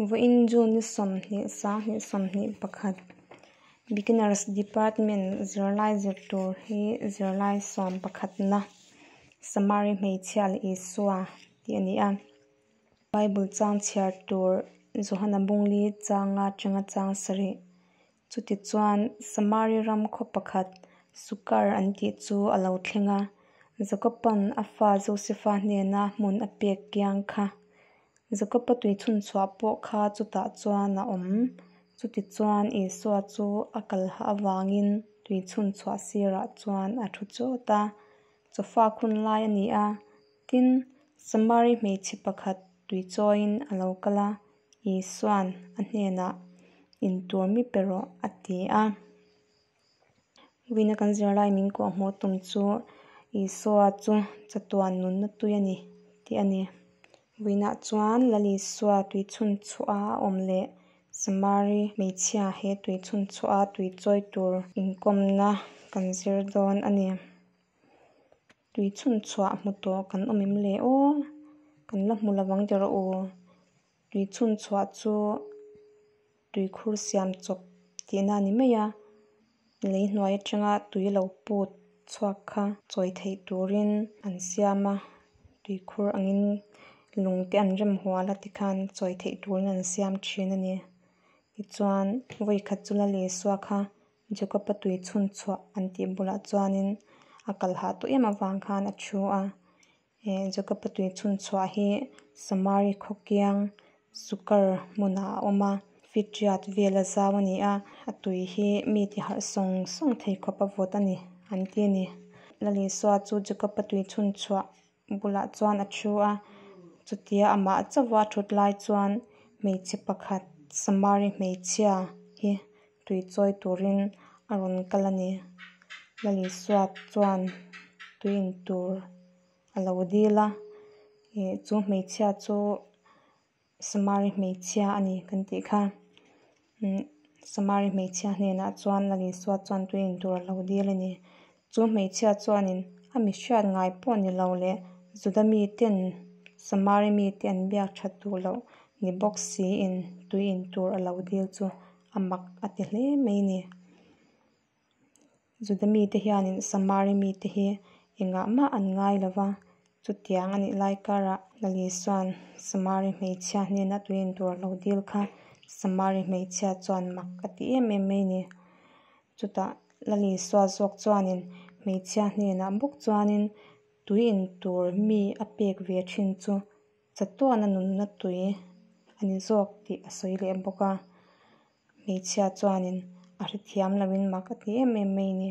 Vawiin June ni 20, 2021 Beginners Department zirlai zir tur hi zirlai sawm pakhatna Samari hmeichhia leh Isua tih a ni a. Bible chang chhiar tur Johana Bungli changa atanga chang sarih. Chutichuan Samari ram khaw pakhat Sukar an tih chu a lo thleng a, Jakoban a fa Josefa hnena hmun a pek kiang kha. Jakoba tuichhunchhuah pawh kha chutah chuan a awm. Chutichuan Isua chu a kal hah avangin tuichhunchhuah sirah chuan a thu chawt a. Chawfak hun lai a ni a, tin, Samari hmeichhe pakhat tuichawiin a lo kal a, Isua'n a hnenah, Intur mi pe rawh, a ti a. Vawiina kan zirlai min kawhhmuh tum chu Isua chu chatuan nunna tui a ni tih a ni. Vawiinah chuan Lal Isua tuichhunchhuah a awm leh Samari hmeichhia he tuichhunchhuah a tuichawi tur inkawmna kan zir dawn a ni. Tuichhunchhuah hmu tawh kan awm em le aw? Kan la hmu lovang ti rawh u. Tuichhunchhuah chu tuikhur siam chawp tihna a ni mai a, lei hnuai atanga tui lo put chhuak kha chawi theih turin an siam a, tuikhur angin lung te an rem hual a tikhan chawi theih turin an siam thin a ni. Tichuan vawi khat chu Lal Isua kha Jacob-a tui chhun chhuah an tih bulah chuanin a kal hah tawh em avang khan a thu a. He Jacob-a tui chhun chhuah hi Samari khaw kiang Sukar hmunah a awm a, Fitriat vela zau a ni a, a tui hi mi ti harh sawng sawng thei khawp a vawt a ni an ti a ni. Lal Isua chu Jacob-a tui chhun chhuah bulah chuan a thu a, chutia amah chauha a thut lai chuan hmeichhe pakhat Samari hmeichhia hi tui chawi turin a rawn kal a ni. Lal Isua chuan tui in tur a lo dil a, ih chu hmeichhia chu Samari hmeichhia a ni kan tih kha. Umm Samari hmeichhia hnenah chuan Lal Isua chuan tui in tur a lo dil a ni. Chu hmeichhia chuanin a mi hriat ngai pawh ni lo leh Juda miten Samari mite an biak that duh loh ni bawk siin tui in tur a lo dil chu a mak a ti hle mai a ni. Juda mite hianin Samari mite hi engah mah an ngai lo va, chutiang a nih lai karah Lal Isua'n Samari hmeichhia hnena tui in tur a lo dil kha Samari hmeichhia chuan mak a ti em em mai a ni. Chutah Lal Isua zawk chuanin hmeichhia hnenah bawk chuanin tui in tur mi a pek ve thin chu chatuana nunna tui a ni zawk tih a sawi leh bawk a. Hmeichhia chuanin a hrethiam loin mak a ti em em mai a ni.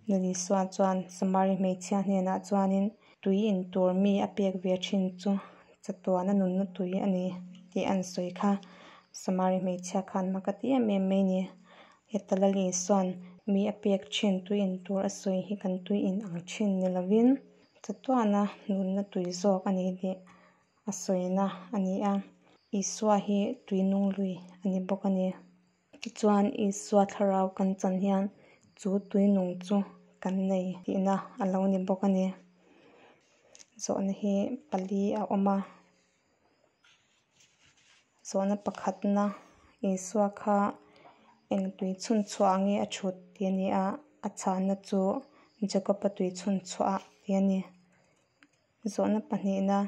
Lal Isua chuan Samari hmeichhia hnenah chuanin tui in tur mi a pek ve thin chu chatuana nunna tui a ni tih an sawi kha. Samari hmeichhia khan mak a ti em em mai a ni. Heta Lal Isua'n mi a pek thin tui in tur a sawi hi kan tui in ang thin ni lovin chatuana nunna tui zawk a ni tih a sawina a ni a, Isua hi tui nung lui a ni bawk a ni. Tichuan, Isua thlarau kan chan hian chu tui nung chu kan nei tihna a lo ni bawk a ni. Zawhna hi pali a awm a, zawhna pakhatna Isua kha eng tui chhun chhuah nge a thut tih a ni a, a chhanna chu Jakob-a tui chhun chhuah tih a ni. Zawhna pahnihna,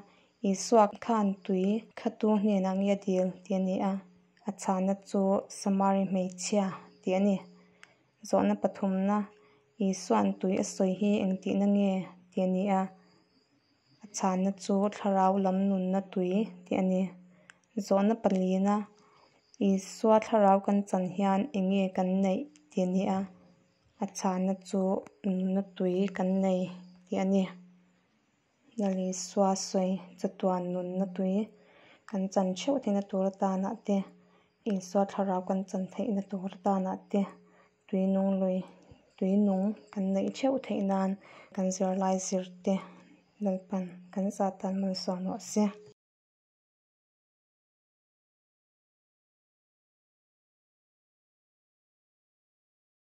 Isua khan tui kha tu hnenah nge a dil tih a ni a, a chhana chu Samari hmeichhia tih a ni. Zawhna pathumna, Isua'n tui a sawi hi engtihna nge tih a ni a, a chhana chu thlarau lam nunna tui tih a ni. Zawhna palina, Isua thlarau kan chan hian eng nge kan neih tih a ni a, A chhana chu nunna tui kan nei tih a ni. Lal Isua sawi chatuan nunna tui kan chan theuh theihna tur atanah te, Isua thlarau kan chan theihna tur atanah te, tui nung lui, tui nung kan neih theuh theih nan kan zirlai zir te Lalpan kan zah tan malsawm rawh se.